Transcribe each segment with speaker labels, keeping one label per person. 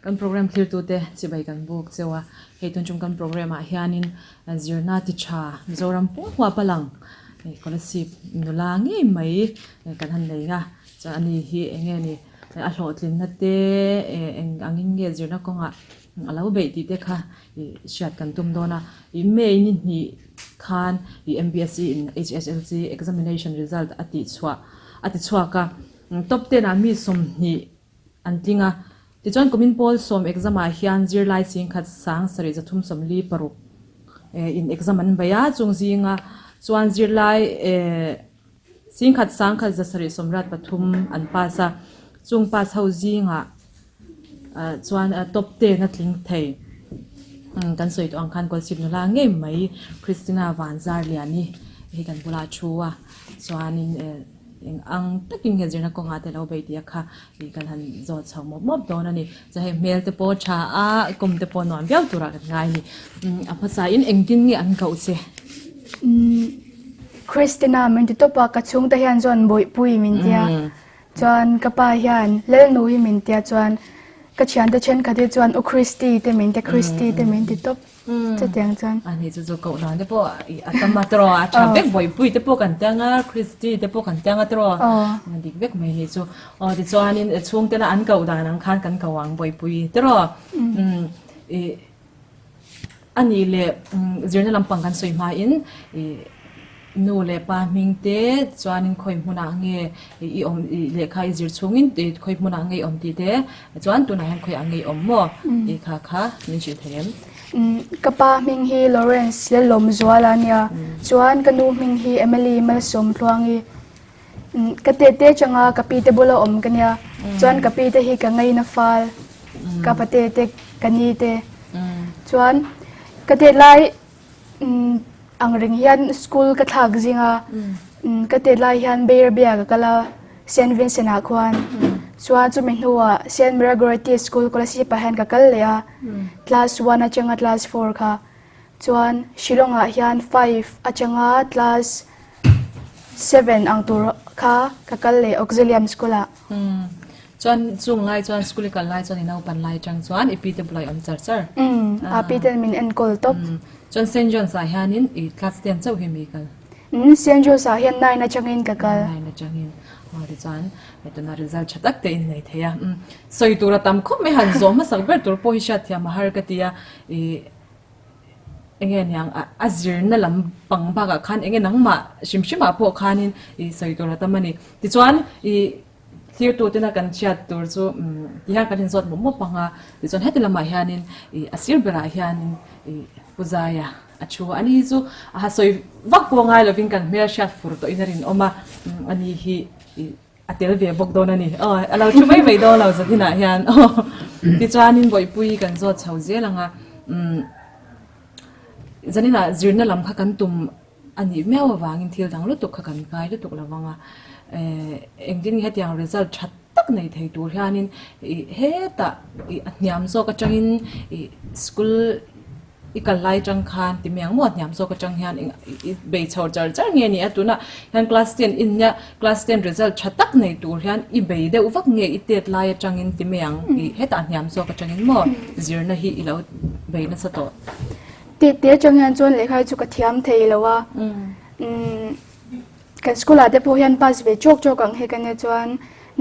Speaker 1: Kan program thlirtute chibai kan buk cheu a, hei tun tum kan program ah hianin zirna ti tha Mizoram pum huap a lang Kolasib nula ngei mai kan han nei a, chuan ani hi eng nge ni a hlawhtlinna te eng angin nge zirna kawngah a lo beih tih te kha ih hriat kan tum dawn a, ih May ni hnih khan ih MBSE in HSLC examination result a tih chhuah a ti chhuak a, top ten ah mi 20 an tling a, tichuan kumin pawl sawm exam ah hian zirlai singkhat sang sarih zathum 46 eh in exam an bei a, chung zinga chuan zirlai eh singkhat sangkhat zasarih 83 an pass a, chung pass ho zingah Chuan top ten a tling thei. Kan sawi tawh ang khan Kawlchhip nula ngei mai Christina Vanzarliani hi kan bulah a thu a. Chuanin eng ang takin nge zirna kawngah te lo bei tih a kha ih kan han zawt chho mawp mawp dawn a ni. Chuan hei hmel te pawh tha a, kum te pawh nuam viau turah kan ngai a ni. A hmasain engtin nge an koh che?
Speaker 2: Christina min ti tawp a, ka chhungte hian chuan Bawihpui min tia. Chuan ka pa hian Lalnu hi min tia chuan ka thiante thenkhat hi chuan U Christy te min tia Christy te min ti tawp chutiang chuan.
Speaker 1: A ni chu chu koh dan te pawh a tam a tawh a tha vek Bawihpui te pawh kan tia anga Christy te pawh kan tia anga tawh a dik vek mai ni chu. Aw tichuanin chhungtena an koh dan ang khan kan ko ang Bawihpui te rawh ih A nih leh zirna lampang kan sawi hmain ih nu leh pa hming te chuanin khawi hmunah nge i awm ih lehkha i zir chhungin khawi hmunah nge i awm tih te chuan tunah hian khawiah nge i awm maw tih kha kha min hrilh thei em?
Speaker 2: Ka pa hming hi Lawrence Lellawmzuala a nia, chuan ka nu hming hi Emily Malsawmtluangi. Ka tete atanga ka pi te bula awm ka nia, chuan ka pi te hi ka ngaina fal. Ka pate te ka ni te chuan ka tet lai ang reng hian school ka thlak zing a ka tet lai hian Beirabia ka kal a Saint Vincent ah khuan chuan chumi hnuah Saint Mary Goretti school Kolasib ah hian ka kal leh a class one atanga class four kha chuan Shillong ah hian five atanga class seven ang tur kha ka kal leh Auxilium school ah.
Speaker 1: Chuan chung lai chuan school i kal lai chuan i naupan lai atang chuan i pi te bulah i awm char char.
Speaker 2: Umm, a pi ten min enkawl tawp.
Speaker 1: Umm, chuan Saint John's ah hianin i class ten chauh hi mi kal?
Speaker 2: Umm, Saint John's ah hian nine atangin ka kal.
Speaker 1: Nine atangin, aw tichuan tuna result tha tak te in nei thei a. Umm, sawi tur a tam khawp mai han zawh hmasak ber tur pawh hi hriatthiam a har ka ti a, i enge niang a zirna lam pang bakah khan enge nangmah hrim hrimah pawh khanin i sawi tur a tam a ni. Tichuan i Thirtutena kan chhiat tur chu tihian kan inzawt mawp mawp ang a, tichuan heti lamah hianin ih a sir berah hianin ih Pu Zaia a thu a, ani chu a ha sawi vak pawh ngai lovin kan hmel hriat fur tawhin a rinawm a, ani hi ih a tel ve bawk dawn a ni, aw a lo thu mai mai dawn lo zaninah hian aw tichuanin Bawihpuii kan zawt chho zel ang a, umm zaninah zirna lam kha kan tum. A nih miau avangin thil dang lutuk kha kan ngai lutuk lo vang a, engtin nge hetiang result tha tak nei thei tur hianin ih hetah ih a hniam zawk atangin ih school i kal lai atang khan ti mai ang maw a hniam zawk atang hian ih i bei chho char char nge ni a, tunah hian class ten in nia class ten result tha tak nei tur hian i bei deuh vak nge i tet lai atangin ti mai ang ih hetah a hniam zawk atangin maw zirna hi i lo bei nasa tawh.
Speaker 2: Tih te atang hian chuan lehkha hi chu ka thiam thei lo a, kan school ah te pawh hian pass ve chawk chawk ang hi ka nia chuan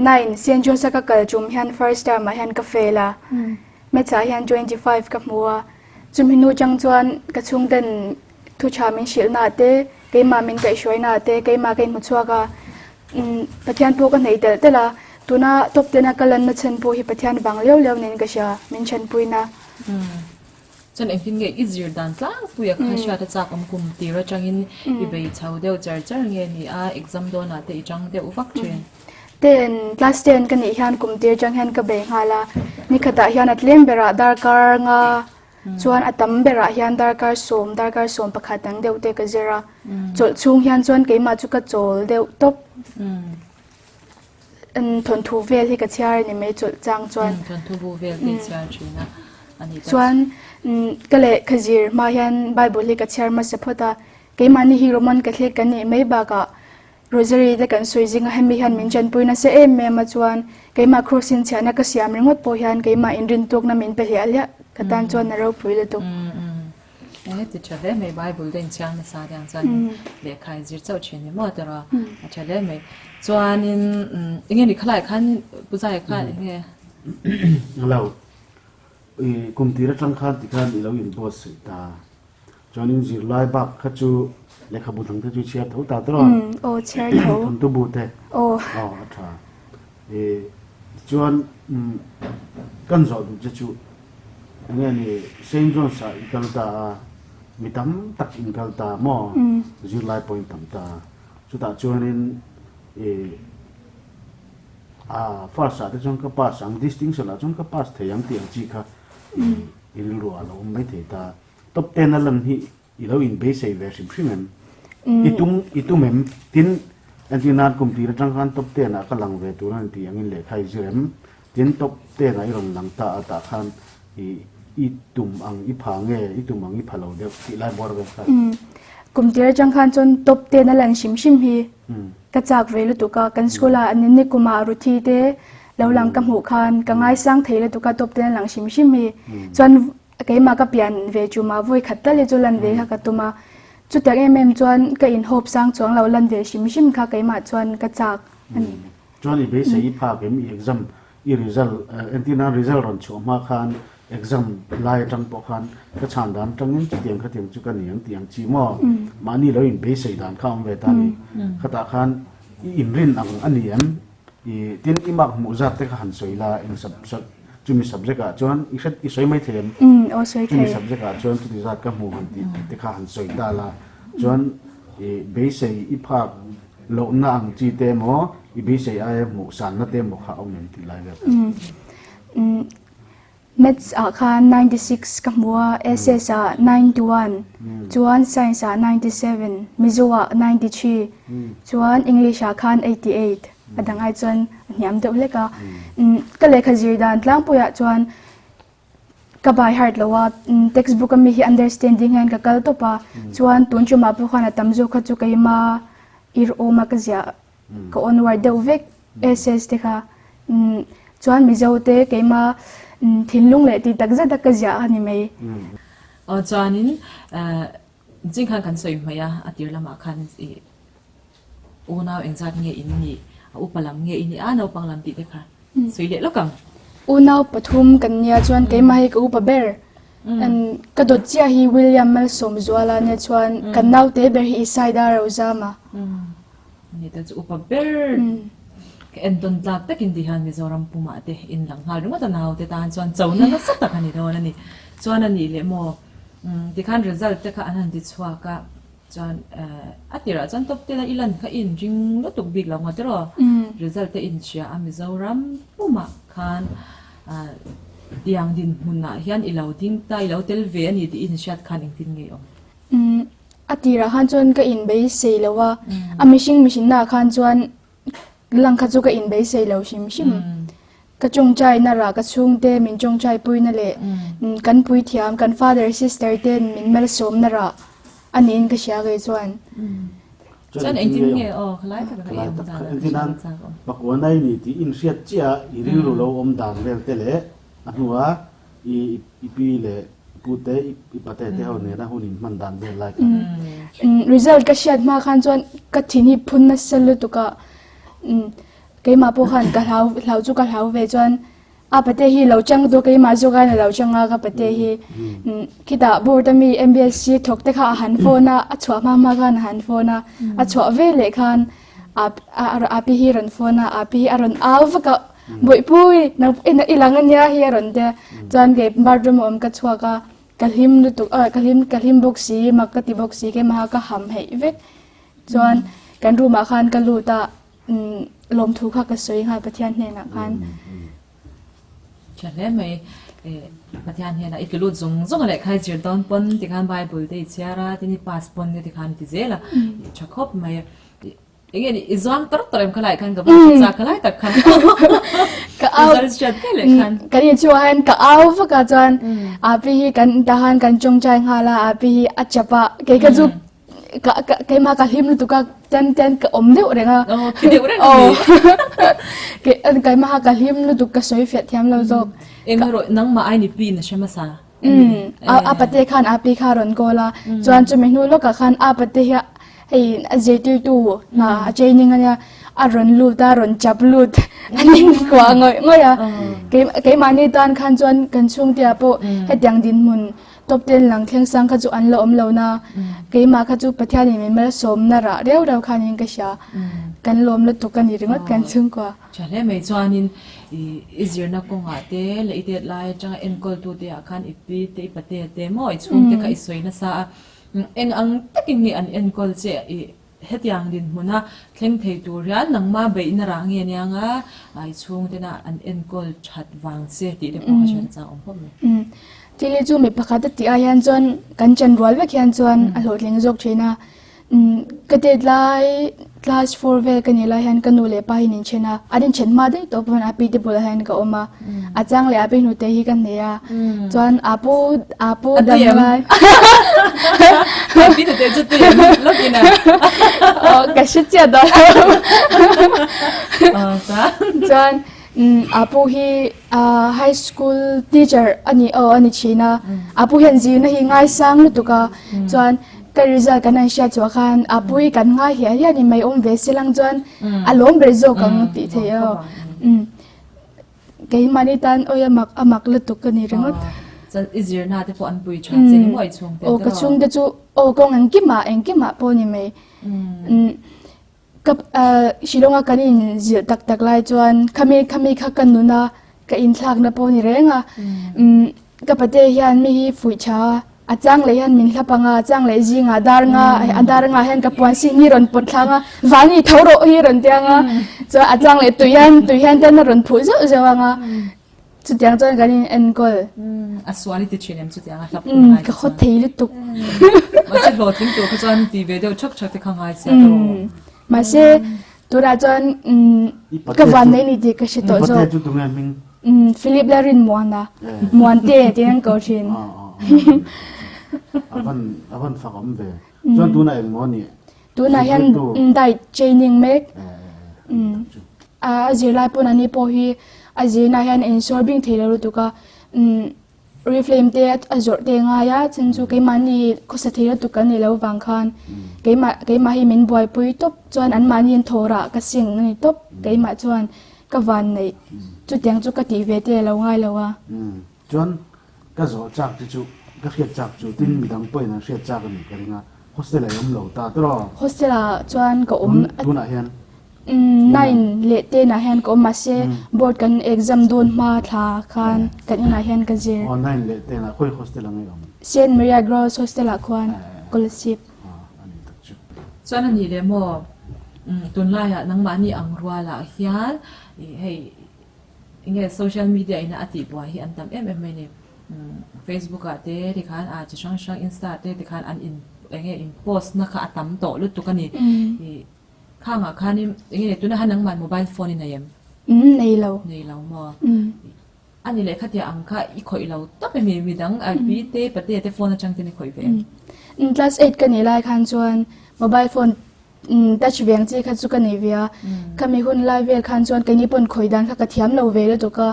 Speaker 2: nine Saint John's a ka kal tum hian first term ah hian ka fail a, maths ah hian 25 ka hmu a, chumi hnu atang chuan ka chhungten thu tha min hrilh na te keimah min kaihhruai na te keimah ka inhmu chhuak a, Pathian pawh ka hnaih telh telh a, tuna top ten a ka lanna chhan pawh hi Pathian vang liau liau niin ka hria min chhanpuina.
Speaker 1: Chuan engtin nge i zir dan tlangpui a kha hriat a chak awm kum tir atangin i bei chho deuh char char nge ni a exam dawnah te i tang deuh vak thin?
Speaker 2: Ten, class ten ka nih hian kum tir atang hian ka bei nghal a, nikhatah hian a tlem berah darkar nga chuan a tam berah hian darkar sawm, darkar 11 ang deuh te ka zir a, chawlh chhung hian chuan keimah chu ka chawl deuh tawp. Thawnthu vel hi ka chhiar a ni mai chawlh chang chuan.
Speaker 1: Thawnthu bu vel te chhiar thin a a ni ta.
Speaker 2: Chuan ka lehkha zir hma hian Bible hi ka chhiar hmasa phawt a, keimahni hi Roman Catholic kan nih mai bakah Rosary te kan sawi zinga hemi hian min chanpui nasa em em a chuan keimah cross in chhiahna ka siam ringawt pawh hian keimah inrintuakna min pe hliah hliah ka tan chuan a ropui lutuk.
Speaker 1: Enge ti tha hle mai Bible te inchhiang nasa te ang chuan lehkha in zir chauh thin ni maw tiraw a tha hle mai. Chuanin enge ni khalai khan Pu Zaia khan enge.
Speaker 3: Lo i kum tir atang khan tikhan i lo inbuatsaih ta. Chuanin zirlai bak kha chu lehkhabu dang te chu chhiar tho ta tiraw?
Speaker 2: Aw chhiar tho.
Speaker 3: Thawnthu bu te.
Speaker 2: Aw.
Speaker 3: Aw a tha. I tichuan kan zawh duh che chu enge ni Saint John's ah i kal ta a, mi tam tak in kal ta maw? Zirlai pawh in tam ta. Chutah chuanin i a first ah te chuan ka pass ang, distinction ah chuan ka pass thei ang tih ang chi kha i rilru ah a lo awm maithei ta. Top ten a lan hi i lo inbeisei ve hrim hrim em? I tum i tum em? Tin, entir nan kum tir atang khan top ten ah ka lang ve tur a ni tih angin lehkha i zir em? Tin, top ten ah i rawn lang ta a tah khan i i tum ang i pha nge i tum ang i pha lo deuh tih lai bawr vel kha.
Speaker 2: Kum tir atang khan chuan top ten a lan hrim hrim hi ka chak ve lutuk a, kan school ah ni kumah Ruthi te lo lang ka hmuh khan ka ngaisang thei lutuk a top ten a lang hrim hrim hi. Chuan Keimah ka pian ve chuma vawi khat tal hi chu lan ve kha ka tum a, chutiang em em chuan ka inhawp sang chuang lo lan ve hrim hrim kha keimah chuan ka chak a ni.
Speaker 3: Chuan i beisei i phak em i exam i result entir nan result rawn chhuah hma khan exam lai atang pawh khan ka chhan dan atangin chutiang khatiang chu ka ni ang tih ang chi maw? Mahni lo in beisei dan kha awm ve ta a ni. Khatah khan i inrin ang a ni em? I tin i mark hmuh zat te kha han sawi la eng sub chumi subject ah chuan i hret i sawi mai thei em?
Speaker 2: Umm aw sawi
Speaker 3: thei. Chumi subject ah chuan chuti zat ka hmu han tih te kha han sawi ta la chuan i beisei i phak lohna ang chi te emaw i beisei aia hmuh sanna te emaw kha a awm em tih lai vel kha.
Speaker 2: Umm Maths ah khan 96 ka hmu a, SS ah 91, chuan Science ah 97, Mizo ah 93, chuan English ah khan 88, a dang ai chuan a hniam deuh hlek a. Ka lehkha zir dan tlangpuiah chuan ka by heart lo a, textbook ami hi understanding hian ka kal tawp a, chuan tun tumah pawh khan a tam zawk kha chu keima ir awma ka ziah ka onward deuh vek SS te kha chuan Mizo te keima thinlung leh tih tak zet a ka ziah a ni mai.
Speaker 1: Aw chuanin zing khan kan sawi hmaih a, a tir lamah khan i unau engzat nge in nih, a upa lam nge i nih a naupang lam tih te kha sawi leh lawk ang.
Speaker 2: Unau pathum kan nia chuan keimah hi ka upa ber. Ka dawt chiah hi William Malsawmzuala nia chuan kan naute ber hi Isaida Rozama.
Speaker 1: Ni te chu upa ber ka entawn tlak takin ti hian Mizoram pumah te in lang nghal ringawt a naute tan chuan chona nasa tak a ni dawn a ni. Chuan a nih leh maw tikhan result te kha an han ti chhuak a chuan a tirah chuan top ten a i lan kha i inring lutuk bik lo ngawt erawh result te inchhia a Mizoram pumah khan tiang dinhmunah hian i lo ding ta i lo tel ve a ni tih i inhriat khan engtin nge i awm?
Speaker 2: A tirah khan chuan ka inbeisei lo a, a mihring mihrinna ah khan chuan lang kha chu ka inbeisei lo hrim hrim. Ka tawngtai na rah ka chhungte min tawngtai puina leh kan puithiam kan father sister ten min malsawm na rah a niin ka hria kei chuan.
Speaker 1: Chuan engtin nge aw khalai tak kha i awm dan a
Speaker 3: Engtin nan pakua nai ni tih inhriat chiah i rilru lo awm dan vel te leh a hnua I i pi leh pu te i pate te ho nena hun in hman dan vel lai kha.
Speaker 2: Result ka hriat hma khan chuan ka thin hi phun nasa lutuk a, keimah pawh khan ka hlau hlau chu ka hlau ve chuan a pate hi lo chang tu keimah zawk aiin a lo chang a ka pate hi khitah board ami MBSC thawk te kha a han phone a, a chhuah hma hma khan a han phone a, a chhuah veleh khan a a pi hi a rawn phone a, a pi hi a rawn au vak a. Bawihpui nang i lang ania hi a rawn tia chuan kei bathroom a awm ka chhuak a ka hlim lutuk ah ka hlim ka hlim bawk si mak ka ti bawk si keimah ka ham heih vek chuan kan room ah khan ka lut a umm lawmthu kha ka sawi nghal Pathian hnenah khan.
Speaker 1: Tha hle mai eh Pathian hnenah i ti lut zawng zawng a lehkha i zir dawn pawn tikhan Bible te i chhiar a tin i pass pawn te tikhan i ti zel a tha khawp mai Enge ni i zuang tar tar em khalai khan ka va chak khalai tak khan.
Speaker 2: Ka au
Speaker 1: hriat ve leh khan.
Speaker 2: Kan in chhuah hian ka au vak a chuan api hi kan ta han kan chawngchai nghal a api hi a chap a kei ka chu ka keimah ka hlim lutuk a. Ten ten ka awm deuh reng a.
Speaker 1: Aw khi deuh reng a ni.
Speaker 2: Ke keimah ka hlim lutuk ka sawi fiah thiam lo zawk.
Speaker 1: Eng erawh nangmah ai ni pi in a hre hmasa.
Speaker 2: A pate khan a pi kha a rawn call a, chuan chumi hnu lawkah khan a pate hi hei a zirtirtu hna a training a nia, a rawn lut a, rawn chap lut a ni kuah ngawih ngawih a. Keimahni tan khan chuan kan chhungte ah pawh hetiang dinhmun Top ten lang thleng sang kha chu an la awm lo na, keimah kha chu Pathianin min malsawmna rah reu reu khanin ka hria, kan lawm lutuk a ni ringawt kan chhungkua.
Speaker 1: Tha hle mai chuanin i zirna kawngah te leh i tet lai atanga enkawltu te ah khan i pi te i pate te maw i chhungte kha i sawi nasa a, eng ang takin nge an enkawl che i Hetiang dinhmuna thleng thei tur hian nangma beihna rah nge aniang a, i chhungtena an enkawl that vang che tih te pawh ka hriat a chang awm khawp mai.
Speaker 2: Thil hi chu mi pakhat a tih ah hian chuan kan chen rual vek hian chuan a hlawhtling zawk thin a. Ka tet lai class four vel ka nih lai hian ka nu leh pa hi an inthen a, an inthen hma daih tawh pawn a pi te bulah hian ka awm a. A chang leh a pi hnute hi ka hne a chuan a pu a pu dam lai
Speaker 1: A pi hnute chu tui em lawk in a
Speaker 2: Aw ka hre chiah dawn
Speaker 1: lo
Speaker 2: chuan a pu hi high school teacher a ni aw a ni thin a a pu hian zirna hi ngaisang lutuk a chuan ka result kan han hriat chhuah khan a pu hi kan ngai hiah hian in mai awm ve se lang chuan a lawm ber zawk ang tih theih aw. Keimahni tan awi a mak a mak lutuk ka ni ringawt.
Speaker 1: Chuan i zirna te pawh an pui tha che ni maw i chhungte
Speaker 2: Aw ka chhungte chu aw kawng engkimah engkimah pawh ni mai. Ka Shillong a kan in zilh tak tak lai chuan khami khami kha ka nun a ka inthlakna pawh ni reng a. Ka pate hian mi hi fuih tha a, a chang leh hian min hlap ang a, a chang leh zingah dar nga, a dar nga hian ka puan sin hi rawn pawt thlang a, vani tho rawh hi rawn ti ang a, chuan a chang leh tui hian tui hian ten a rawn phuh zeuh zeuh ang a, chutiang chuan kan in enkawl.
Speaker 1: A sual i ti thin em chutiang a hlap hun ngai
Speaker 2: Ka haw thei lutuk.
Speaker 1: Mahse hlawhtling tur kha chuan ti ve deuh thak thak te kha ngai sia tawh.
Speaker 2: Mahse tunah chuan ka van nei ni tih ka hre tawh zawk.
Speaker 3: I pate chu tunge hming?
Speaker 2: Philip la rin Muana, Muante tiin an ko thin.
Speaker 3: A van fak awm ve. Chuan tunah eng maw nih?
Speaker 2: Tunah hian diet training mek. A zirlai pawn ani pawh hi a zirna hian a insawr bing thei lo lutuk a. Oriflame te a zawrh te ngai a, chhan chu keimahni khawsa thei lutuk kan nih loh vang khan keimah keimah hi min buaipui tawp chuan anmahni an thaw rah ka sing a ni tawp keimah chuan ka van neih chutiang chu ka tih ve te a lo ngai lo a.
Speaker 3: Chuan ka zawh chak te chu ka hriat chak chu tin midang pawhin an hriat chak a nih ka ring a, hostel ah i awm lo ta tawh.
Speaker 2: Hostel ah chuan ka awm.
Speaker 3: Tunah hian
Speaker 2: Nine leh ten ah hian ka awm mahse board kan exam dawn hma thla khan kan inah hian ka zir.
Speaker 3: Aw nine leh ten ah khawi hostel ang i awm?
Speaker 2: Saint Maria Girls Hostel ah khuan Kolasib.
Speaker 3: A ni tak chu.
Speaker 1: Chuan a nih leh maw tunlaiah nangmahni ang rualah hian hei enge social media ina a tihbuai hi an tam em em mai ni. Facebook ah te tikhan ah chi hrang hrang insta te tikhan an in enge in post na kha a tam tawh lutuk a ni. Khangah khanin eng nge tuna khan nangmah mobile phone i nei em?
Speaker 2: Umm nei lo.
Speaker 1: Nei lo maw? A ni lehkhatia ang kha i khawih lo tawp em i midang pi te pate te phone atang ten i khawih ve em?
Speaker 2: Umm class eight ka nih lai khan chuan mobile phone touch ve ang chi kha chu ka nei ve a, khami hun lai vel khan chuan keini pawn khawih dan kha ka thiam lo ve lutuk a,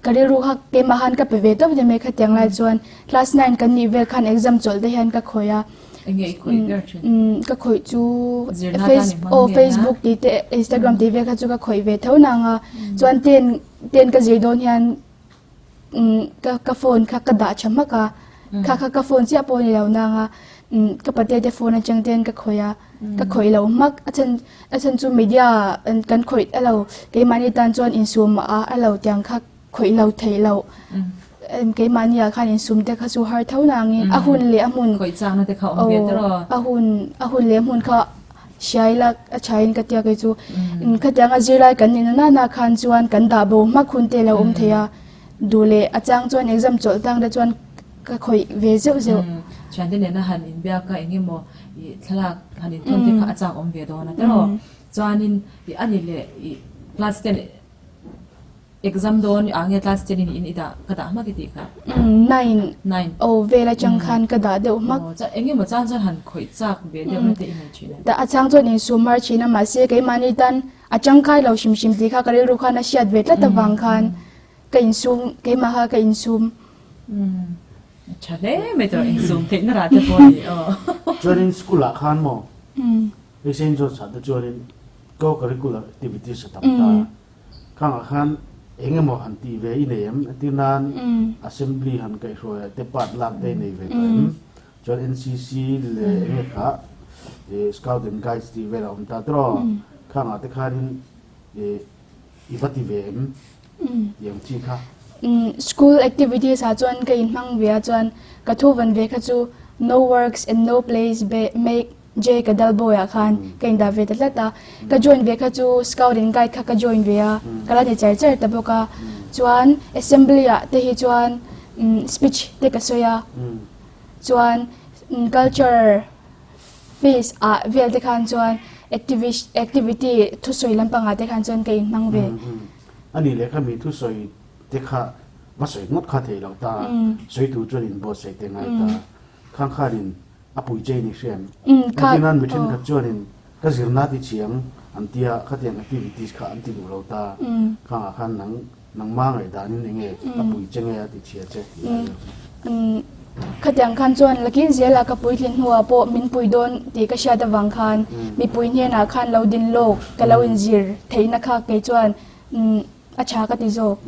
Speaker 2: ka rilru kha keimah khan ka pe ve tawp nia mai khatiang lai chuan class nine kan nih vel khan exam chawlh te hian ka khawih a.
Speaker 1: Enge i khawih ber thin?
Speaker 2: Ka khawih chu
Speaker 1: Zirna tan i hmang
Speaker 2: aw
Speaker 1: nge na?
Speaker 2: Facebook tih te Instagram tih vel kha chu ka khawih ve tho nang a. Chuan ten ten ka zir dawn hian ka ka phone kha ka dah tha hmak a. Kha kha ka phone chiah pawh a ni lo nang a. Ka pate te phone atang ten ka khawih a. Ka khawih lo hmak a chhan a chhan chu media kan khawih a lo keimahni tan chuan insum a a lo tiang kha khawih lo theih loh keimahni ah khan insum te kha chu har tho nangin a hun leh a hmun
Speaker 1: Khawih chakna te kha awm ve tawh rawh.
Speaker 2: A hun a hun leh a hmun kha hriai lak a thain ka tia kei chu khatianga zirlai kan nih na na khan chuan kan dah bo hmak hun te lo awm thei a duh leh a chang chuan exam chawlh tang te chuan ka khawih ve zeuh zeuh.
Speaker 1: Thiante nena han inbiak a engemaw i thlalak han inthawn te kha a chak awm ve dawn a tawh rawh. Chuanin i ani leh i class ten. Exam dawn ah nge class ten in in i dah ka dah hmak i tih kha?
Speaker 2: Umm nine.
Speaker 1: Nine.
Speaker 2: Aw vel atang khan ka dah deuh hmak.
Speaker 1: Aw chuan eng emaw chang chuan han khawih chak ve deuh na te i nei thin em?
Speaker 2: Dah a chang chuan insum mar thin a mahse keimahni tan a tangkai lo hrim hrim tih kha ka rilru khan a hriat ve tlat avang khan ka insum keimah kha ka insum.
Speaker 1: Umm tha hle mai tawh insum theihna rah te pawh a ni aw.
Speaker 3: Chuanin school ah khan maw hei Saint John's ah te chuanin co-curricular activities a tam ta. Khangah khan eng emaw han tih ve i nei em? Entir nan Assembly han kaihhruai ah te part lak te i nei ve tawh em? Chuan NCC leh eng nge kha Scout and Guides tih vel a awm ta tawh. Khangah te khanin i va ti ve em? Tih ang chi kha.
Speaker 2: School activities ah chuan ka inhmang ve a chuan ka thu van ve kha chu no works and no plays make Jay ka dal bawi ah khan ka indah ve ta tlat a, ka join ve kha chu scout and guide kha ka join ve a, ka la ni char char ta bawk a, chuan assembly ah te hi chuan speech te ka sawi a, chuan culture feast ah vel te khan chuan activity thusawi lampang ah te khan chuan ka inhmang ve.
Speaker 3: Ani leh kha mi thusawi te kha va sawi ngawt kha thei lo ta, sawi tur chuan inbuatsaih te ngai ta, khang khanin A pui che ni hriam. Engtin nan mi thenkhat chuanin ka zirna ti chiang an tia khatiang activities kha an ti duh lo ta. Khangah khan nang nangma ngaihdanin enge a pui che nge a ti chhia che tih a ni.
Speaker 2: Khatiang khan chuan lakin zela ka puitlin hnuah pawh min pui dawn tih ka hriat avang khan mipui hnenah khan lo din lawk ka lo inzir theihna kha kei chuan a tha ka ti zawk.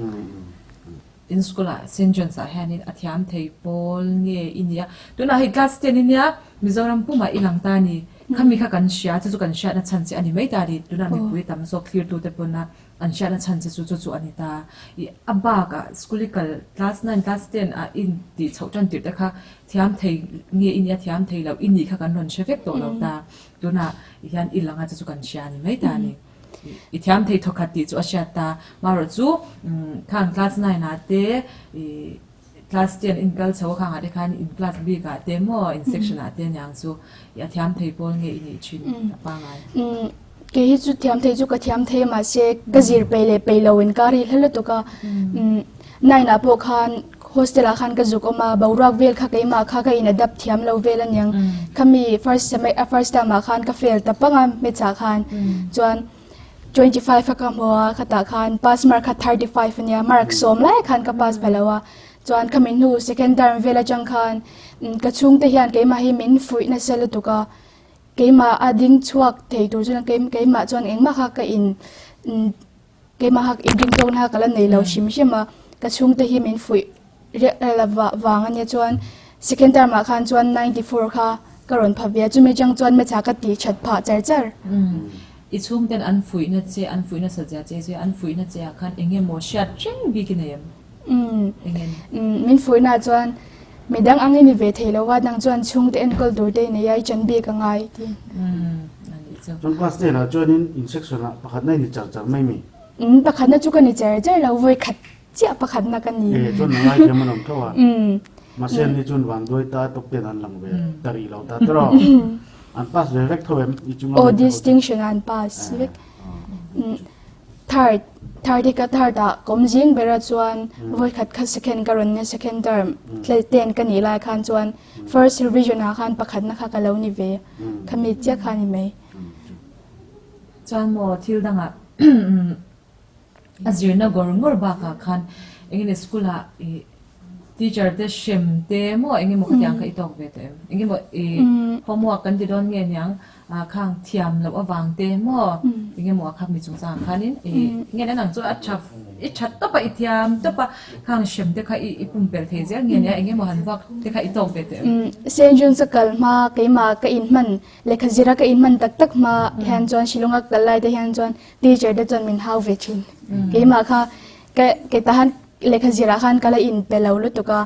Speaker 1: In school ah Saint John's ah hianin a thiam thei pawl nge i nia. Tunah hei class ten i nia Mizoram pumah i lang ta a ni. Khami kha kan hria chu chu kan hriatna chhan che a ni mai ta a ni. Tunah mipui tam zawk thlirtute pawna an hriatna chhan che chu chu chu a ni ta. I a bakah school i kal class nine class ten ah i tih chhoh tan tirh te kha thiam thei nge i nia thiam thei loh i nih kha kan rawn hre vek tawh lo ta. Tunah hian i lang a chu chu kan hria a ni mai ta a ni. I thiam thei thawkhat tih chu a hriat ta. Marawh chu khang class nine ah te i class ten in kal chho a khangah te khan in class bik ah te maw in section ah te aniang chu i a thiam thei pawl nge i nih thin a pangai.
Speaker 2: Kei hi chu thiam thei chu ka thiam thei a mahse ka zir peih leh peih lo in ka ri hla lutuk a. Nine ah pawh khan hostel ah khan ka zuk awm a, boruak vel kha keimah kha ka in adapt thiam lo vel aniang. Khami first sem first term ah khan ka fail ta pang a maths ah khan chuan 25 a ka hmu a khatah khan pass mark kha 35 ania mark sawm lai khan ka pass pha lo a chuan khami hnu second term vel atang khan ka chhungte hian keimah hi min fuih nasa lutuk a keimah a ding chhuak thei tur chuan keimah chuan engmah kha ka in Keimah hak inring tawkna kha ka la nei lo hrim hrim a, ka chhungte hi min fuih rel vang a nia chuan second term ah khan chuan 94 kha ka rawn pha ve a, chumi atang chuan maths ah ka tih that phah char char.
Speaker 1: I chhungten an fuihna che, an fuihna sazia che chu an fuihna che ah khan eng emaw hriat reng bik i nei em? Eng nge ni?
Speaker 2: Min fuihna ah chuan midang ang i ni ve thei lo a, nang chuan chhungte enkawl tur te i nei a, i chan bik a ngai tiin.
Speaker 3: Chuan class ten ah chuanin in section ah pakhatna i ni char char mai mi?
Speaker 2: Umm pakhatna chu ka ni char char lo, vawi khat chiah pakhatna ka ni.
Speaker 3: E chuan na ngaithiam an awm tho a, mahse an ni chuan vanduai ta tawp ten an lang ve ta rih lo ta tawh. An pass ve vek tho em? I chunga
Speaker 2: Aw distinction ah an pass vek. Third, third hi ka third ah ka awm zing ber a chuan vawi khat kha second ka rawn nia second term ten ka nih lai khan chuan first revision ah khan pakhatna kha ka lo ni ve khami chiah kha ni mai.
Speaker 1: Chuan maw thil dangah a zirna ngawr ngawr bakah khan engemaw school ah ih teacher te hrem te maw engemaw khatiang kha i tawk ve tawh em? Engemaw ih homework kan ti dawn nge niang Khang thiam loh avang te maw engemaw a khakmi chungchangah khanin i nge nen ang chu a tha i tha tawp a i thiam tawp a khang hrem te kha i i pumpelh thei zel nge nia engemaw han vak te kha i tawk ve teh em?
Speaker 2: Saint John's a kal hma keimah ka inhman lehkha zira ka inhman tak tak hma hian chuan Shillong a kal lai te hian chuan teacher te chuan min hau ve thin. Keimah kha ka kei tahan lehkha zirah khan ka la inpe lo lutuk a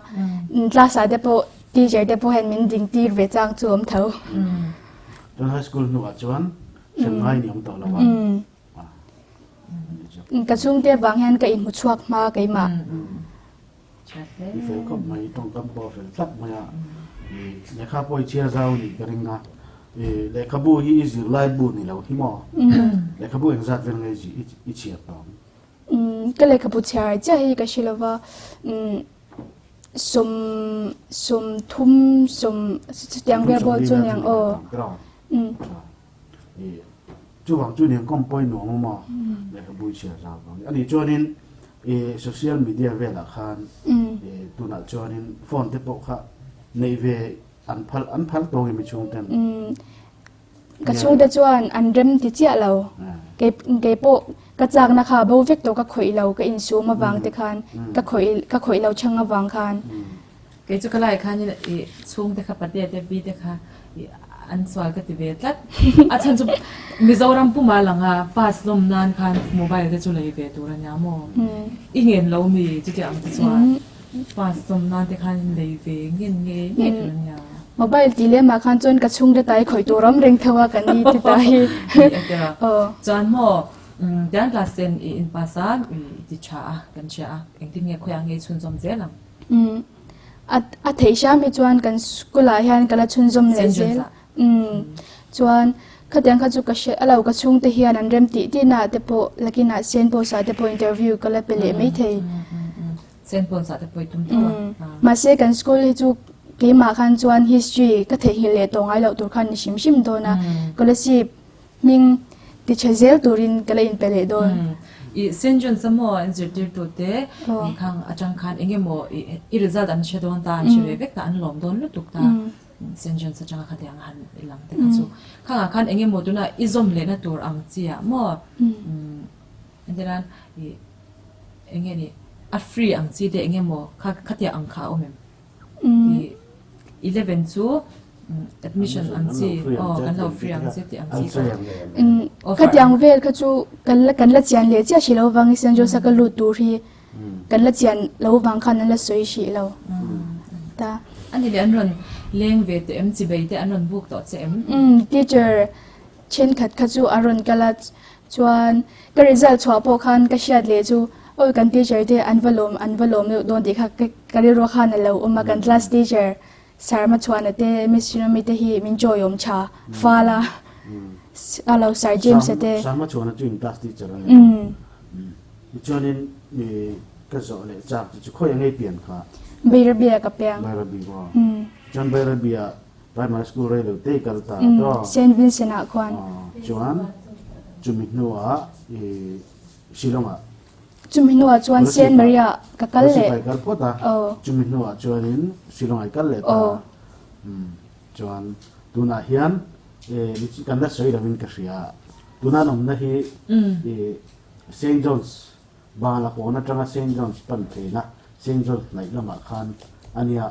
Speaker 2: class ah te pawh teacher te pawh hian min ding tir ve chang chu awm tho.
Speaker 3: Chuan high school hnuah chuan hrem ngai ni awm tawh lo a.
Speaker 2: Ka chhungte vang hian ka inhmu chhuak hma keimah.
Speaker 3: I fel khawp mai, tawngkam pawh a fel tlat mai a. Lehkha pawh i chhiar zau a nih ka ring a. Lehkhabu hi i zirlai bu ni lo hi maw? Lehkhabu engzat vel nge i chhiar tawh ang?
Speaker 2: Ka lehkhabu chhiar chiah hi ka hre lova sawm 30 sawm chutiang vel pawh chu niang aw.
Speaker 3: Chuvang chu niang kawm pawhin nuam awm a, lehkhabu chhiar zau vang a ni. Chuanin social media velah khan tunah chuanin phone te pawh kha neih ve an phal an phal tawng em i chhungten?
Speaker 2: Ka chhungte chuan an rem ti chiah lo. Kei kei pawh ka chakna kha bo vek tawh ka khawih lo ka insum avang te khan ka khawih ka khawih lo chhang avang khan.
Speaker 1: Kei chu ka lai khanin i chhungte kha patea te pi te kha i an sual ka ti ve tlat. A chhan chu Mizoram puma langa pass lawm nan khan mobile te chu lei ve tur a nia maw? I ngen lo mi chutiang ang te chuan pass lawm nan te khan lei ve ngen nge nge tur a nia.
Speaker 2: Mobile tih lemah khan chuan ka chhungte tai khawih tur awm reng tho a ka ni ti ta hi.
Speaker 1: Aw. Chuan maw tiang class ten i in pass a i ti tha a kan hria a engtin nge khawiah nge i chhunzawm zel ang?
Speaker 2: Umm a a theih hram hi chuan kan school ah hian ka la chhunzawm leh zel. Umm chuan khatiang kha chu ka hre a lo ka chhungte hian an rem tih tihna ah te pawh lakinah Saint Paul's ah te pawh interview ka la pe leh maithei.
Speaker 1: Saint Paul's ah te pawh i tum tho a.
Speaker 2: Mahse kan school hi chu keimah khan chuan history ka theihnghilh leh tawh ngai loh tur khan ni hrim hrim dawn a. Kolasib hming ti tha zel turin ka la inpe leh dawn.
Speaker 1: I Saint John's a maw an zirtirtute nih khang atang khan eng emaw i result an hre dawn ta an hre ve vek ta an lawm dawn lutuk ta Saint John's atanga khatiang han i lang te kha chu. Khangah khan eng emaw tuna i zawm lehna tur ang chi ah maw Entirnan i eng nge ni a free ang chi te eng emaw kha khatiang ang kha a awm em? I 11 chu admission ang chi aw kan lo free ang chi tih ang chi kha
Speaker 2: offer. Khatiang vel kha chu kan la kan la chian leh chiah hrih lo vang i Saint Joseph ka lut tur hi kan la chian lo vang khan an la sawi hrih lo ta.
Speaker 1: Ani leh an rawn leng ve teh em chibei te an rawn buk tawh che em?
Speaker 2: Teacher Thenkhat kha chu a rawn kal a, chuan ka result chhuah pawh khan ka hriat leh chu awi kan teacher te an va lawm an va lawm deuh dawn tih kha ka rilru khan a lo awm a, kan class teacher Sir Machhuana te Miss Shinomi te hi min chawiawm tha fal a, a lo Sir James a te.
Speaker 3: Sir Machhuana chu in class teacher a ni. Tichuanin ka zawh leh chak chu chu khawi angei pian kha?
Speaker 2: Bairabi-ah ka piang.
Speaker 3: Bairabi maw? Chuan Bairabi-ah Primary school rei lo te i kal ta tawh.
Speaker 2: Saint Vincent ah khuan.
Speaker 3: Chuan chumi hnuah i Shillong ah.
Speaker 2: Chumi hnuah chuan Saint Maria ka kal leh.
Speaker 3: Kolasib ah i kal phawt a. Chumi hnuah chuanin Shillong ah i kal leh ta. Chuan tunah hian kan la sawi lovin ka hria. Tuna an awmna hi Saint John's Bangla kawn atanga Saint John's pan theihna Saint John's hnaih lamah khan a nia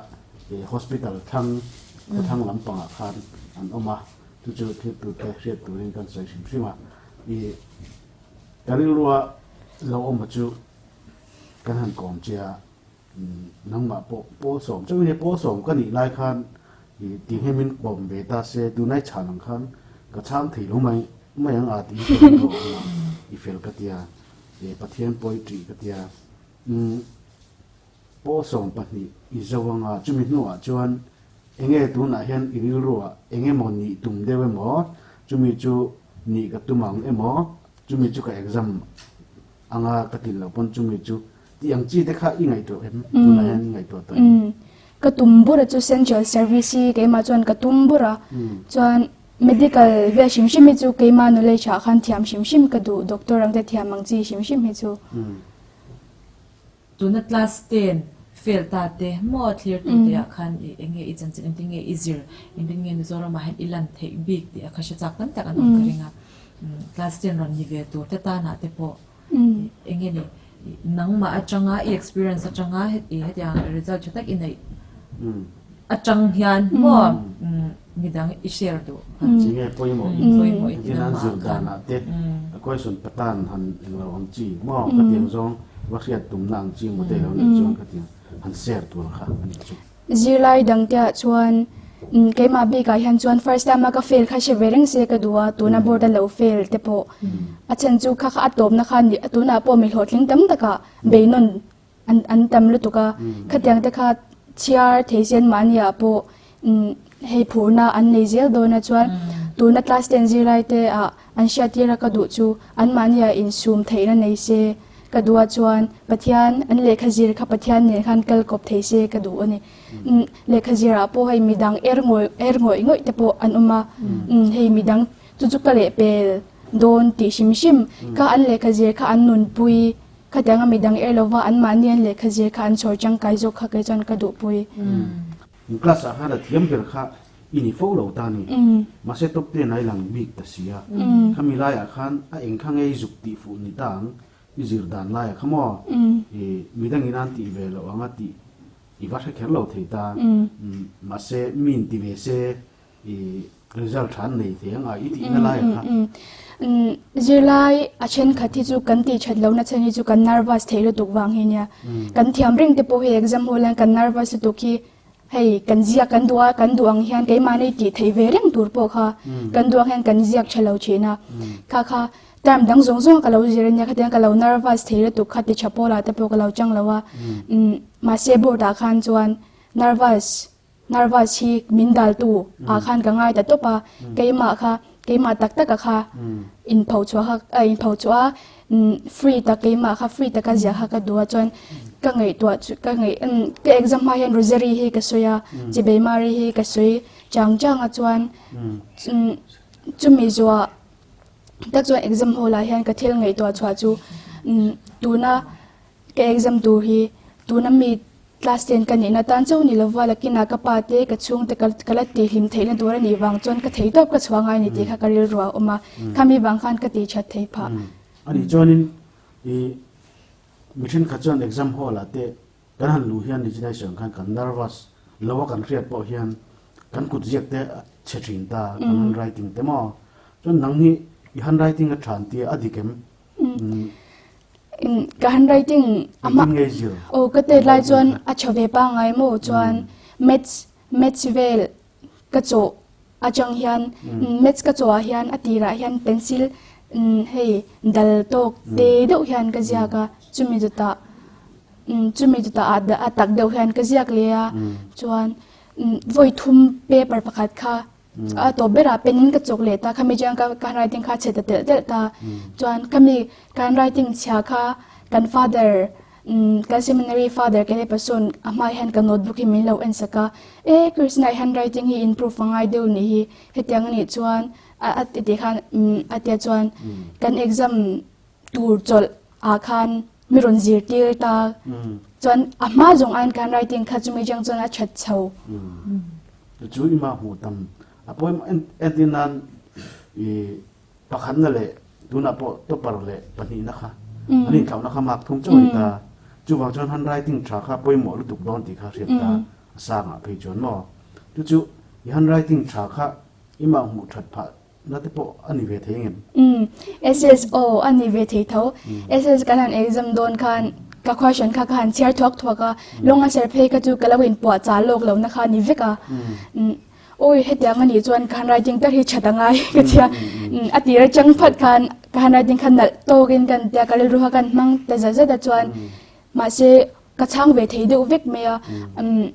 Speaker 3: hospital thlang khawthlang lampangah khan an awm a, chu chu thiltute hriat turin kan sawi hrim hrim a. I ka rilrua lo awm a chu kan han kawm che a, nangmah pawh Pawlsawm chauh i nia, Pawlsawm ka nih lai khan i tihnghemin kawm ve ta se tunai chhan ang khan ka chhang thei lo mai mai ang a tih hi ka rilru a awm a, i fel ka tia. E Pathian pawi ṭih ka tia. Umm pawl 12 i zo anga chumi hnuah chuan enge tunah hian i rilruah eng emaw nih tum deuh emaw chumi chu nih ka tum ang emaw chumi chu ka exam anga ka tin loh pawn chumi chu tih ang chi te kha i ngaihtuah em tunah hian i ngaihtuah tawh em?
Speaker 2: Umm ka tum bur a chu central service hi keimah chuan ka tum bur a chuan Medical vel hrim hrim hi chu keimah knowledge ah khan thiam hrim hrim ka duh, doctor ang te thiam ang chi hrim hrim hi chu.
Speaker 1: Tuna class ten fail ta te maw thlir tu te ah khan i eng nge i chanchin engtin nge i zir engtin nge Mizoram ah hian i lan theih bik tih a kha hre chak tam tak an awm ka ring a, class ten rawn ni ve tur te tan ah te pawh eng nge ni nangmah atanga i experience atanga i hetiang result tha tak i neih atang hian maw midang i share duh
Speaker 3: chi nge pawimawh
Speaker 1: pawimawh i
Speaker 3: tin an zir danah te a question patan han englo ang chi maw ka tiang zawng va hriat tumna ang chi maw te lo neih chuan ka tiang han share tur kha a nih chu.
Speaker 2: Zirlai dangte ah chuan keimah bikah hian chuan first time a ka fail kha hre ve reng se ka duh a, tuna board a lo fail te pawh a chhan chu kha kha a tawpna kha ni tunah pawh mi hlawhtling tam takah beinawn an an tam lutuk a, khatiang te kha chhiar thei sen mahni ah pawh hei phurna an nei zel dawn a chuan tuna class ten zirlai te ah an hriattir a ka duh chu an mahni ah insum theihna nei se. ka duh a chuan Pathian an lehkha zir kha Pathian nen khan kal kawp thei se ka duh a ni. Lehkha zirah pawh hei midang er ngawih er ngawih ngawih te pawh an awm a, hei midang chu chu ka lehpel dawn tih hrim hrim kha an lehkha zir kha an nunpui khatianga midang er lova anmahni an lehkha zir kha an chhawr tangkai zawk kha kei chuan ka duhpui.
Speaker 3: In class ah khan a thiam ber kha i ni fo lo ta ni. Mahse top ten a i lang bik ta si a. Khami laiah khan a eng kha ngei zuk tih fuh ni ta ang i zir dan laiah kha maw i midangin an tih ve loh anga tih i va hre kher lo thei ta. Mahse mi in ti ve se i result tha an nei thei ang a i tihna laiah kha.
Speaker 2: Zirlai a thenkhat hi chu kan tih that lohna chhan hi chu kan nervous thei lutuk vang hi nia. Kan thiam reng te pawh hi exam hall hian kan nervous lutuk hi hei kan ziak kan duh a, kan duh ang hian keimahni tih theih ve reng tur pawh kha kan duh ang hian kan ziak tha lo thin a. Kha kha term dang zawng zawng ka lo zir ania khatiang ka lo nervous thei lutuk kha ti tha pawlah te pawh ka lo chang lo a. Mahse board ah khan chuan nervous Nervous hi min daltu ah khan ka ngai ta tawp a, keimah kha keimah tak taka kha inpho chhuah kha a inpho chhuah a, free tak keimah kha free taka ziah kha ka duh a chuan ka ngaihtuah chu ka ngaih ka exam hma hian rosary hi ka sawi a, chibei mari hi ka sawi chang chang a chuan chumi zuah tak chuan exam hall ah hian ka thil ngaihtuah chhuah chu tuna Ka exam tur hi tuna mi class ten ka nihna tan chauh ni lova lakinah ka pa te ka chhungte ka ka la tihhlim theihna tur a nih vang chuan ka thei tawp ka chhuah ngai a ni tih kha ka rilru a awm a, khami vang khan ka tih that thei phah.
Speaker 3: A nih chuanin i mi thenkhat chuan exam hall ah te kan han luh hian legislation khan kan nervous lo a kan hriat pawh hian kan kut ziak te a chhe thin ta kan handwriting te maw chuan nang hi i handwriting a than tia a dik em?
Speaker 2: Ka handwriting a hma aw ka tet lai chuan a tha ve pangngai maw chuan maths maths vel ka chawh atang hian maths ka chawh ah hian a tirah hian pencil hei dal tawk te deuh hian ka ziak a chumi chutah chumi chutah a tak deuh hian ka ziak leh a chuan vawi thum paper pakhat kha A tawp berah pen in ka chawk leh ta khami chuan ka ka handwriting kha chhe ta telh telh ta. Chuan khami ka handwriting chhia kha kan father kan seminary father Caleb a sawn a hmai hian ka notebook hi min lo en sak a, e Krishna i handwriting hi improve a ngai deuh nih hi hetiang anih chuan a ti tih khan a tia chuan kan exam tur chawlh ah khan mi rawn zirtir ta chuan a hma zawng aiin ka handwriting kha chumi atang chuan a that chho.
Speaker 3: Chu i mah hmuh tam a pawi entir nan i pakhatna leh tunah pawh topper leh pahnihna kha an inthlauhna kha mark thum chauh a ni ta. Chuvang chuan handwriting tha kha pawimawh lutuk dawn tih kha hriat ta a sangah phei chuan maw. Chu chu i handwriting tha kha i mah hmuh that phah Na te pawh a ni ve thei ngem?
Speaker 2: Umm SSO a ni ve thei tho. SS kan han exam dawn khan ka question kha ka han chhiar thuak thuak a, long answer phei kha chu ka lo inpuah chah lawk lo na kha a ni vek a. Umm awi hetiang a nih chuan ka handwriting ber hi that a ngai ka tia. Umm a tir atang phat khan ka handwriting kha nalh tawkin ka intia ka rilru kha ka inhmang ta zat zat a chuan mahse ka chhang ve thei deuh vek mai a. Umm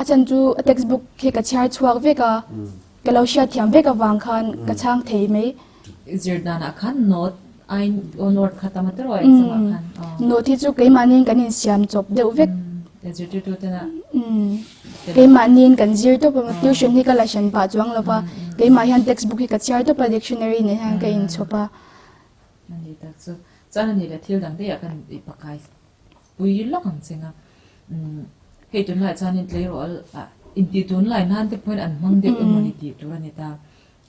Speaker 2: a chhan chu a textbook hi ka chhiar chhuak vek a. Ka lo hriat thiam vek avang khan ka chhang thei mai.
Speaker 1: Zir danah khan note ai aw note kha tam a tawrh a exam ah khan aw.
Speaker 2: Note hi chu keimahniin kan insiam chawp deuh vek.
Speaker 1: Zirtirtu tena.
Speaker 2: Keimahniin kan zir tawp a, tuition hi ka la hran pah chuang lo va, keimah hian textbook hi ka chhiar tawp a, dictionary nen hian ka inchhawp a.
Speaker 1: Ani tak chu chuan ani le thil dang daih ah kan pakai Pui lawk ang cheng a. Umm hei tunlaiah chuanin tleirawl ah intih tunlai nan te pawhin an hmang deuh emaw ni tih tur a ni ta.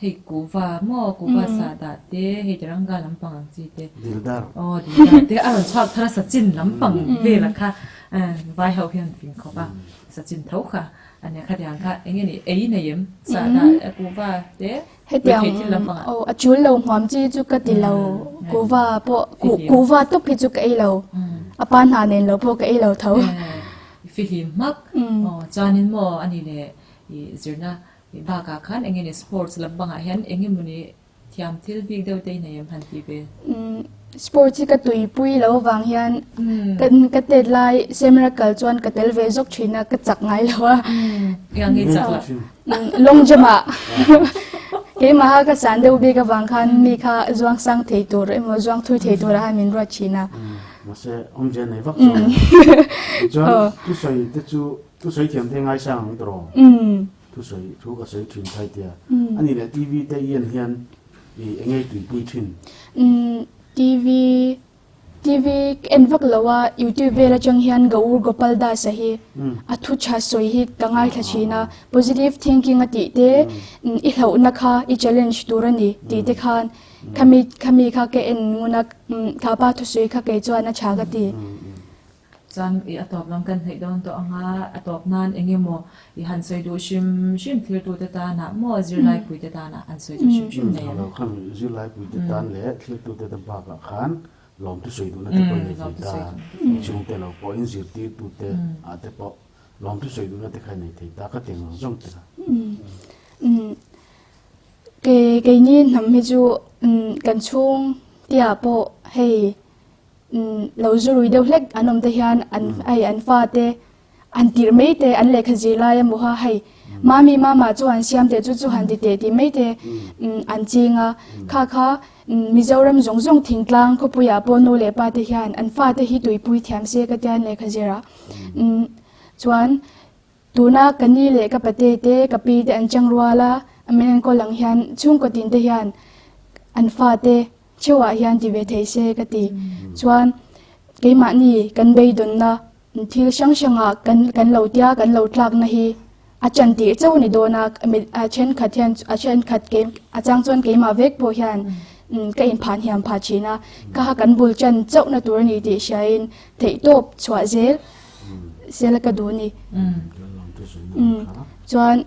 Speaker 1: Hei kuhva maw kuhva sahdah te hei tiranga lampang ang chi te.
Speaker 3: Dildar.
Speaker 1: Aw dildar te a rawn chhuak thar a sachin lampang velah kha vai ho hian fing khawp a sachin tho kha a nia khatiang kha eng nge ni ei nei em sahdah kuhva te.
Speaker 2: Hetiang aw a chul lo hmuam chi chu ka ti lo kuhva pawh kuhva tawp hi chu ka ei lo a pa hna nen lo pawh ka ei lo tho.
Speaker 1: Fihlim hmak aw chuanin maw a ni le i zirna bakah khan eng nge ni sports lampangah hian eng nge mawni thiam thil bik deuh te i nei em han ti ve.
Speaker 2: Sports hi ka tuipui lo avang hian ka tet lai semra kal chuan ka tel ve zawk thin a ka chak ngai lo a.
Speaker 1: Eng nge chak lo?
Speaker 2: Long jump ah keimaha ka san deuh bik avang khan mi kha zuang sang thei tur emaw zuang thui thei turah khan min ruat thin a.
Speaker 3: Mahse awmzia nei vak chuan tichuan thusawi te chu thusawi thiam te ngaisang ang tawh thusawi thu ka sawi thin thai tia ani leh TV te i en hian i engei tuipui thin.
Speaker 2: TV TV ka en vak lo a YouTube vel atang hian Gaur Gopal Das a hi a thu tha sawi hi ka ngaithla thin a positive thinking a tih te i hlauhna kha i challenge tur a ni tih te khan Khami khami kha ka en ngun a, kha pa thusawi kha kei chuan a tha ka ti.
Speaker 1: Chuan i a tawp lam kan hnaih dawn tawh ang a, a tawp nan eng emaw i han sawi duh hrim hrim thiltute tanah maw zirlaipuite tanah han sawi duh hrim hrim nei ang.
Speaker 3: Alo khami zirlaipuite tan leh thiltute te bakah khan lawm thusawi duhna te pawh i nei thei ta, i chhungte lo pawhin zirtirtute ah te pawh lawm thusawi duhna te kha i nei thei ta ka ti ang zawng zawng te kha.
Speaker 2: Kei keini hnam hi chu kan chhung tia pawh hei lo zu rui deuh hlek an awm te hian an hei an fa te an tirh mai te an lehkha zir lai a hmuha hei mami mama chu an siam teh chu chu han ti teh tih mai te an ching a kha kha Mizoram zawng zawng thingtlang khawpuiah pawh nu leh pa te hian an fa te hi tuipui thiam se ka tia an lehkha zir a chuan Tuna ka ni leh ka pate te, ka pi te an chang rual a, a min enkawl ang hian chhungkaw tin te hian an fate theuhah hian ti ve thei se ka ti. Chuan keimahni kan beidawnna thil hrang hrangah kan kan lo tia kan lo tlakna hi a chan tirh chauh a ni dawn a, a thenkhat hian a thenkhat kei a chang chuan keimah vek pawh hian ka inphah hniam phah thin a, kha kha kan bul chan chauhna tur a ni tih hriain theihtawp chhuah zel Sela ka duh ni. Chuan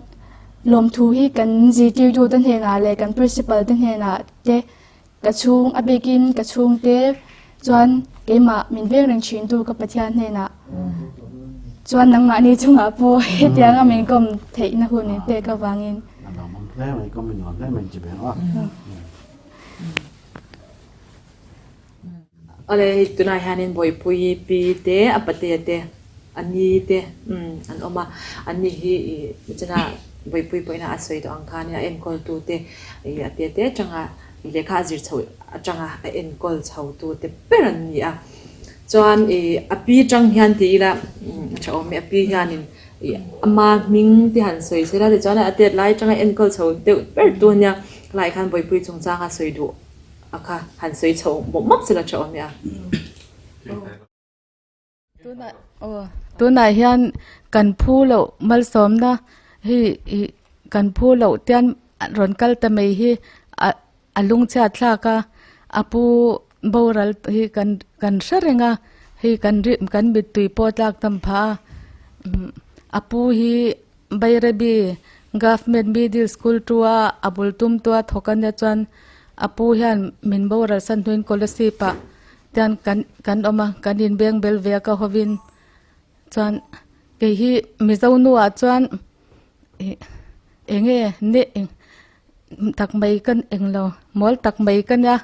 Speaker 2: lawmthu hi kan zirtirtu te hnenah leh kan principal te hnenah te ka chhung a bikin ka chhungte chuan keimah min veng reng thintu ka Pathian hnenah chuan nangmahni chungah pawh hetianga min kawm theihna hun in pek avangin.
Speaker 1: Awle hei tunah hianin Bawihpuii pi te a patea te a ni te umm an awm a an ni hi ih nichina Bawihpuii pawhin a sawi tawh ang khanin a enkawl tu te ih a te te atanga lehkha a zir chho atanga a enkawl chho tu te ber an ni a chuan ih a pi tang hian ti ila umm a tha awm e a pi hianin ih ama hming te han sawi sela tichuan a tet lai atanga enkawl chho deuh ber tu ania helaiah khan Bawihpuii chungchanga sawi duh. A kha han sawi chho mawp mawp chu la tha awm e a.
Speaker 4: Tunah aw tunah hian kan phu loh malsawmna hi ih kan phu loh tian rawn kal ta mai hi a a lungchhiat thlak a a pu boral hi kan kan hre reng a hei kan ri kan mittui pawh tlak tam phah a a pu hi. Bairabi Government Middle School tua a bul tum tua thawk a nia chuan a pu hian min boral san hnuin Kolasib ah tian kan kan awm a kan inbeng bel ve a ka hawin chuan kei hi Mizo nu ah chuan ih eng nge ne eng tak mai ka eng lo mawl tak mai ka nia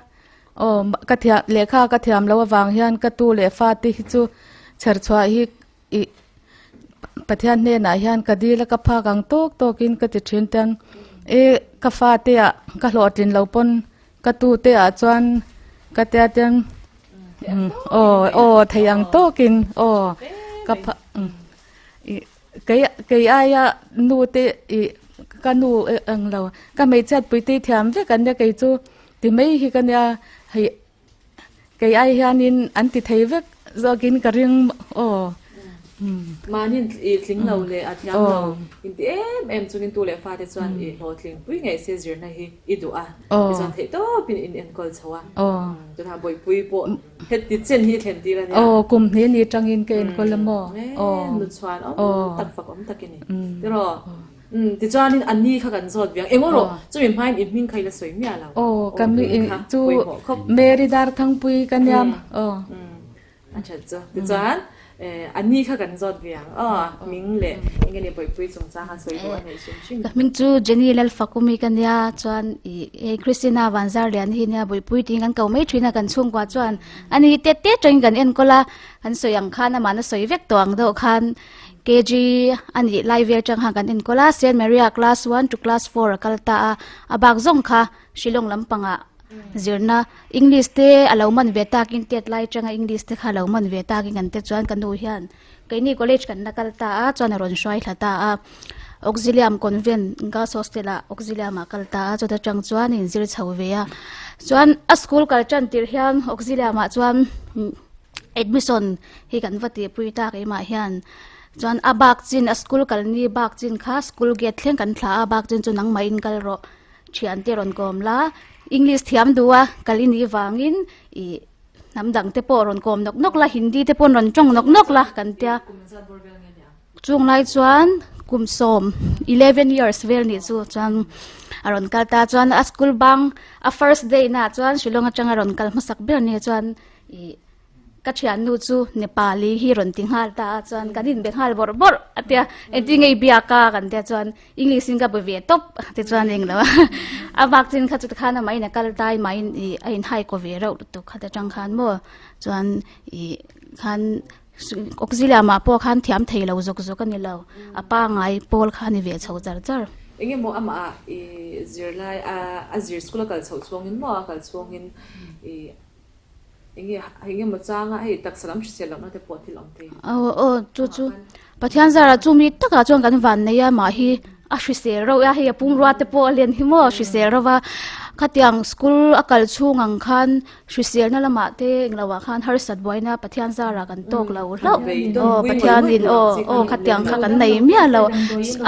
Speaker 4: aw ka thiam lehkha ka thiam loh avang hian ka tu leh fa te hi chu chherchhuah hi Ih Pathian hnenah hian ka dil a ka phak ang tawk tawkin ka ti thin tan e ka fate ah ka hlawhtlin lo pawn ka tute ah chuan ka tia tiang aw aw thei ang tawkin aw ka pha ih kei kei aia nu te ih ka nu ang lo ka hmeichhiat pui te thiam vek an nia kei chu ti mai hi ka nia hei Kei ai hianin an ti thei vek zawkin ka ring aw.
Speaker 1: Mahni i tling lo leh a thiam lo inti em em chungin tu leh fate chuan i hlawhtling pui ngei se zirna hi i duh a, tichuan theih tawpin in enkawl chho a. Tunah Bawihpui pawh heti chen hi i thlen tir a nia.
Speaker 4: Aw kum hnih ni tangin ka enkawl a maw.
Speaker 1: Nuchhuan awm tak fak awm tak i ni. Tiraw? Umm tichuanin a ni kha kan zawt viang eng erawh chumi hmain i hming kha i la sawi miah lo.
Speaker 4: Aw ka mi chu Mary Darthangpui ka niam aw.
Speaker 1: Umm a that chu tichuan a ni kha kan zawt viang aw hming leh eng nge ni Bawihpui chungchang a sawi duh a neih hrim hrim.
Speaker 5: Ka hming chu Jenny Lalfakumi ka nia chuan ih hei Christina Vanzarliani hi nia Bawihpui tiin kan ko mai thin a kan chhungkua chuan ani hi tet tet tangin kan enkawl a kan sawi ang khan amahna sawi vek tawh ang deuh khan KG a nih lai vel atang khan kan enkawl a, Saint Maria class one to class four a kal ta a, a bak zawng kha Shillong lampangah. Zirna English te a lo man ve takin tet lai atanga English te kha a lo man ve takin kan te chuan ka nu hian keini college kan la kal ta a chuan a rawn hruai thla ta a Auxilium Convent Girls Hostel ah Auxilium ah kal ta a chuta tang chuan a inzir chho ve a chuan a school kal tan tirh hian Auxilium ah chuan admission hi kan va tihpui ta keimah hian chuan a bak chin a school kalni bak chin kha school gate thleng kan thlah a bak chin chu nangmah in kal rawh. Thiante rawn kawm la, English thiam duh a, kal i nih vangin ih hnam dang te pawh rawn kawm nawk nawk la, Hindi te pawh rawn tawng nawk nawk la kan tia. Chung lai chuan kum sawm, 11 years vel nih chu chuan a rawn kal ta chuan a school bang a first day naah chuan Shillong atanga rawn kal hmasak ber nia chuan ih Ka thiannu chu Nepali hi rawn ti nghal ta a chuan kan inbe nghal bawrh bawrh a tia engtin nge i biak a kan tia chuan English in ka be ve tawp ti chuan englo a a vak chin kha chu tikhan amah in a kal tai mah in ih a in hai kaw ve reuh lutuk kha ta tang khan maw chuan ih khan auxiliary ah pawh khan thiam thei lo zawk zawk a ni lo a pangai pawl kha a ni ve chho char char.
Speaker 1: Engemaw amah ah ih zirlai a zir school a kal chhoh chhungin maw a kal chhungin ih Enge enge maw changa hei taksa lam hrisel lohna te pawh thil awm thei.
Speaker 5: Aw aw chu chu Pathian zarah chu mi takah chuan kan van nei a mah hi a hrisel reuh a hei a pumrua te pawh a len hi maw hrisel reuh a khatiang school a kal chhung ang khan hriselna lamah te englo ah khan harsat buaina Pathian zarah kan tawk lo hlauh aw Pathianin aw aw khatiang kha kan nei miah lo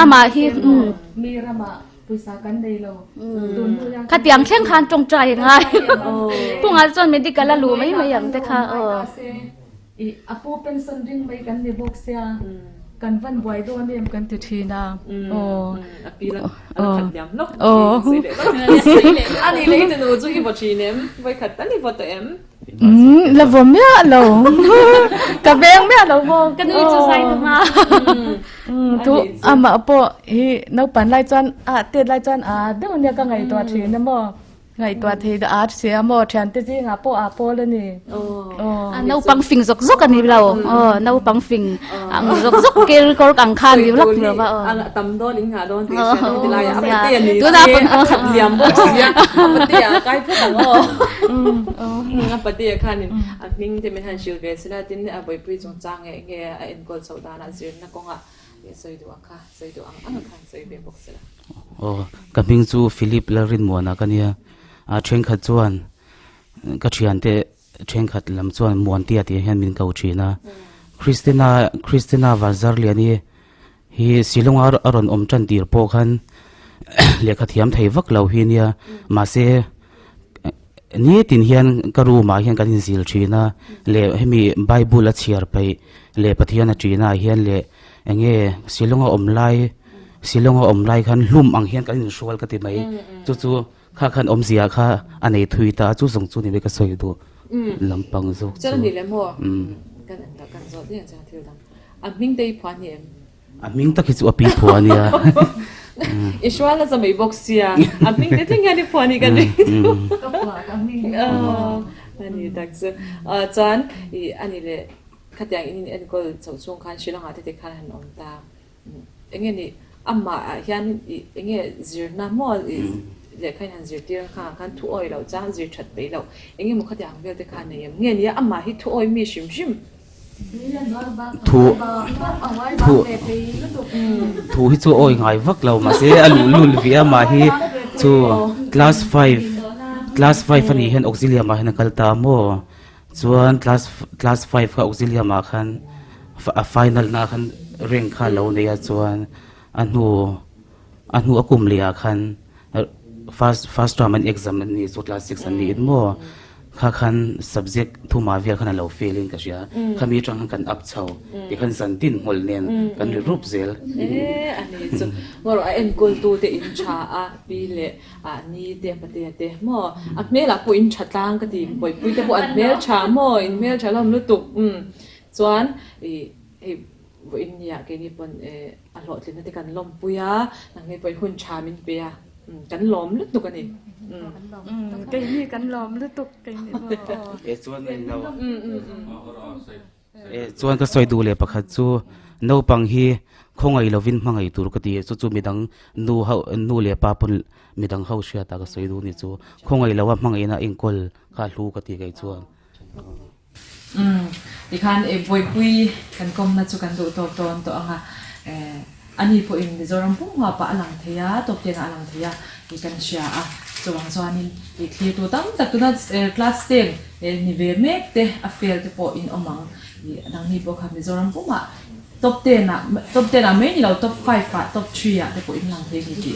Speaker 5: amah hi umm.
Speaker 4: Pawisa kan nei lo. Tun hnu hian
Speaker 5: Khatiang thleng khan tawngtai a ngai. Kungah chuan medical a luh mai mai ang te kha aw.
Speaker 4: I a pu pension ring mai kan ni bawk sia kan van buai dawn em kan ti thin a. Aw.
Speaker 1: A pi la a la khat liam hlawk. Ani lei tunu chu i vaw thin em? Vawikhat tal i vaw tawh em?
Speaker 4: La vaw miah lo. Ka veng miah lo bawk.
Speaker 5: Ka nui chu zai ta ma.
Speaker 4: Thu amah pawh hi naupang lai chuan a tet lai chuan a deuh nia ka ngaihtuah thin a maw. Ngaihtuah thei dah a hria a maw thiante zingah pawh a pawl a ni.
Speaker 5: A naupang fing zawk zawk a ni lo. Aw naupang fing ang zawk zawk kel kawr ang kha a ni lak lo va aw.
Speaker 1: A tam dawn in nghah dawn tih hriat a ti lai a. A pate a ni si a khat liam bawk si a. A pate a kai phawt ang aw. A pate a khanin a hming te min han hrilh ve sela tin a buaipui chungchang nge nge a enkawl chhoh danah zirna kawngah sawi duh ang kha sawi duh ang ang a khan sawi ve bawk sela.
Speaker 6: Aw ka hming chu Philip Lalrinmuana ka nia. A thenkhat chuan ka thiante Thenkhat lam chuan Muantia tih hian min ko thin a. Christina Christina Vanzarliani hi Shillong a a rawn awm tan tir pawh khan lehkha thiam thei vak lo hi nia. Mahse nitin hian ka room ah hian kan inzil thin a leh hemi Bible a chhiar peih leh Pathian a ṭihna ah hian leh eng nge Shillong a awm lai Shillong a awm lai khan hlum ang hian kan inhrual ka ti mai. Chu chu Kha khan awmzia kha a nei thui ta a, chu zawng chu ni mai ka sawi duh lampang zawk chu.
Speaker 1: Chuan a ni leh maw? Kan en tak kan zawh daih ang chuan thil dang. A hming te i phuah ni em?
Speaker 6: A hming tak hi chu a pi phuah a nia.
Speaker 1: I hrual nasa mai bawk sia, a hming te thleng hian i phuah ni kan ring chu.
Speaker 4: Ka phuah ka hming hi.
Speaker 1: A ni tak chu. Chuan i a ni leh khatiang in in enkawl chhoh chhung khan Shillong ah te te khan han awm ta. Enge ni amah ah hian ih enge zirna maw ih lehkha in han zirtir ang kha khan thu awi loh chang zir that peih loh enge maw khatiang ang vel te kha nei em nge nia amah hi thu awi mi hrim hrim.
Speaker 6: Thu thu thu hi chu awi ngai vak lo mahse a luhlul ve amah hi chu class five class five anih hian auxilium ah hian a kal ta maw. Chuan class class five kha auxilium ah khan a final na khan rank kha a lo nei a chuan a hnu a hnu a kum leh ah khan first first term an exam an nih chu class six an nih in maw kha khan subject thuma vel khan a lo fail in ka hria khami atang khan kan up chho tikhan zantin hmawlh nen kan ri rup zel.
Speaker 1: E a ni chu ngaw a enkawl tu te in tha a pi leh Ah ni te patea te maw a hmel ah pawh in tha tlang ka ti bawihpui te pawh an hmel tha maw in hmel tha hlawm lutuk umm chuan ih hei vawiin nia keini pawn eh a hlawhtlinna te kan lawmpui a nangni pawhin hun tha min pe a umm kan lawm lutuk a ni
Speaker 4: umm keini kan lawm lutuk keini pawh aw
Speaker 6: eh chuan englo
Speaker 1: umm umm umm.
Speaker 6: Chuan ka sawi duh leh pakhat chu naupang hi khawngaih lovin hmangaih tur ka ti a, chu chu midang nu ho nu leh pa pawn midang ho hriat a ka sawi duh ni chu khawngaih loha hmangaihna enkawl kha a hlu ka ti kei chuan.
Speaker 1: Umm tikhan e Bawihpui kan kawmna chu kan duh tawk dawn tawh ang a, ani pawhin Mizoram pum huapah a lang thei a, tawp tenah a lang thei a tih kan hria a, chuvang chuanin i thlirtu tam tak tuna class 10 ni ve mek te a fail te pawh in awm ang i nangni pawh kha Mizoram pumah top 10 ah top 10 ah mai ni lo top 5 ah top 3 ah te pawh in lang thei a ni tih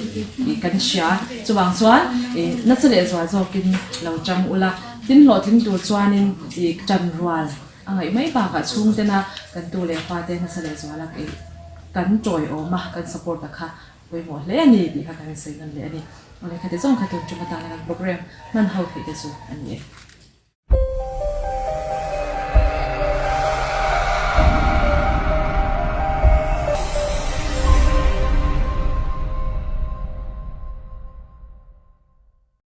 Speaker 1: i kan hria, chuvang chuan i nasa leh zual zawkin lo chang ula. Tin hlawhtling tur chuanin i tan rual a ngaih mai bakah chhungtena kan tu leh fate nasa leh zuala i kan tawiawm a, kan support a kha pawimawh hle a ni tih kha kan insawi nawn leh a ni. Awle khati zawng kha tun tum atana kan program hman ho theih te chu a ni e.